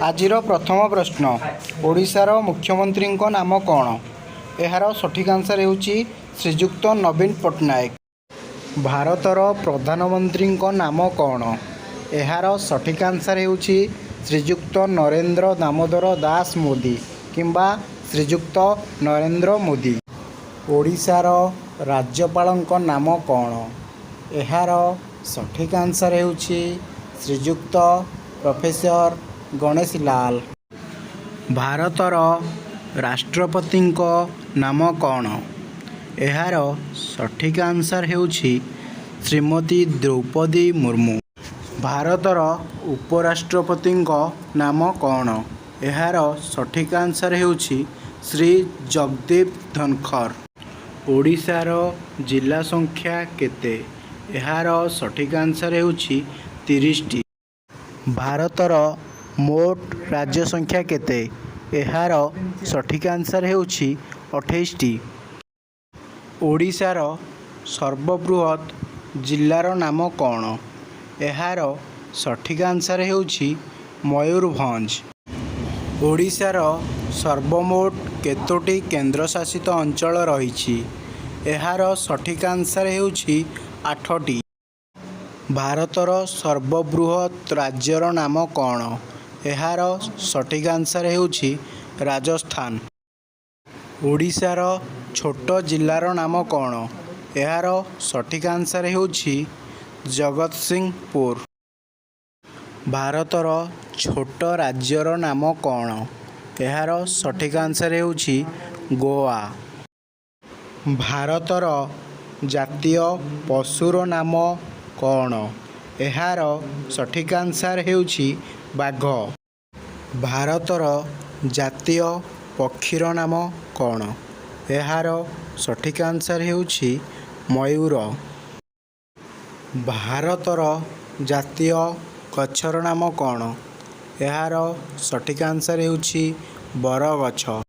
ଆଜିର ପ୍ରଥମ ପ୍ରଶ୍ନ, ଓଡ଼ିଶାର ମୁଖ୍ୟମନ୍ତ୍ରୀଙ୍କ ନାମ କ'ଣ? ଏହାର ସଠିକ୍ ଆନ୍ସର୍ ହେଉଛି ଶ୍ରୀଯୁକ୍ତ ନବୀନ ପଟ୍ଟନାୟକ। ଭାରତର ପ୍ରଧାନମନ୍ତ୍ରୀଙ୍କ ନାମ କ'ଣ? ଏହାର ସଠିକ୍ ଆନ୍ସର୍ ହେଉଛି ଶ୍ରୀଯୁକ୍ତ ନରେନ୍ଦ୍ର ଦାମୋଦର ଦାସ ମୋଦି କିମ୍ବା ଶ୍ରୀଯୁକ୍ତ ନରେନ୍ଦ୍ର ମୋଦି। ଓଡ଼ିଶାର ରାଜ୍ୟପାଳଙ୍କ ନାମ କ'ଣ? ଏହାର ସଠିକ୍ ଆନ୍ସର୍ ହେଉଛି ଶ୍ରୀଯୁକ୍ତ ପ୍ରଫେସର ଗଣେଶୀ ଲାଲ। ଭାରତର ରାଷ୍ଟ୍ରପତିଙ୍କ ନାମ କ'ଣ? ଏହାର ସଠିକ୍ ଆନ୍ସର୍ ହେଉଛି ଶ୍ରୀମତୀ ଦ୍ରୌପଦୀ ମୁର୍ମୁ। ଭାରତର ଉପରାଷ୍ଟ୍ରପତିଙ୍କ ନାମ କ'ଣ? ଏହାର ସଠିକ୍ ଆନ୍ସର୍ ହେଉଛି ଶ୍ରୀ ଜଗଦୀପ ଧନଖର। ଓଡ଼ିଶାର ଜିଲ୍ଲା ସଂଖ୍ୟା କେତେ? ଏହାର ସଠିକ୍ ଆନ୍ସର୍ ହେଉଛି 30ଟି। ଭାରତର ମୋଟ ରାଜ୍ୟ ସଂଖ୍ୟା କେତେ? ଏହାର ସଠିକ୍ ଆନ୍ସର୍ ହେଉଛି 28ଟି। ଓଡ଼ିଶାର ସର୍ବବୃହତ୍ ଜିଲ୍ଲାର ନାମ କ'ଣ? ଏହାର ସଠିକ୍ ଆନ୍ସର୍ ହେଉଛି ମୟୂରଭଞ୍ଜ। ଓଡ଼ିଶାର ସର୍ବମୋଟ କେତୋଟି କେନ୍ଦ୍ରଶାସିତ ଅଞ୍ଚଳ ରହିଛି? ଏହାର ସଠିକ୍ ଆନ୍ସର୍ ହେଉଛି ଆଠଟି। ଭାରତର ସର୍ବବୃହତ୍ ରାଜ୍ୟର ନାମ କ'ଣ? ଏହାର ସଠିକ୍ ଆନ୍ସର୍ ହେଉଛି ରାଜସ୍ଥାନ। ଓଡ଼ିଶାର ଛୋଟ ଜିଲ୍ଲାର ନାମ କ'ଣ? ଏହାର ସଠିକ୍ ଆନ୍ସର୍ ହେଉଛି ଜଗତସିଂହପୁର। ଭାରତର ଛୋଟ ରାଜ୍ୟର ନାମ କ'ଣ? ଏହାର ସଠିକ୍ ଆନ୍ସର୍ ହେଉଛି ଗୋଆ। ଭାରତର ଜାତୀୟ ପଶୁର ନାମ କ'ଣ? ଏହାର ସଠିକ୍ ଆନ୍ସର୍ ହେଉଛି ବାଘ। ଭାରତର ଜାତୀୟ ପକ୍ଷୀର ନାମ କ'ଣ? ଏହାର ସଠିକ୍ ଆନ୍ସର୍ ହେଉଛି ମୟୂର। ଭାରତର ଜାତୀୟ ଗଛର ନାମ କ'ଣ? ଏହାର ସଠିକ୍ ଆନ୍ସର୍ ହେଉଛି ବରଗଛ।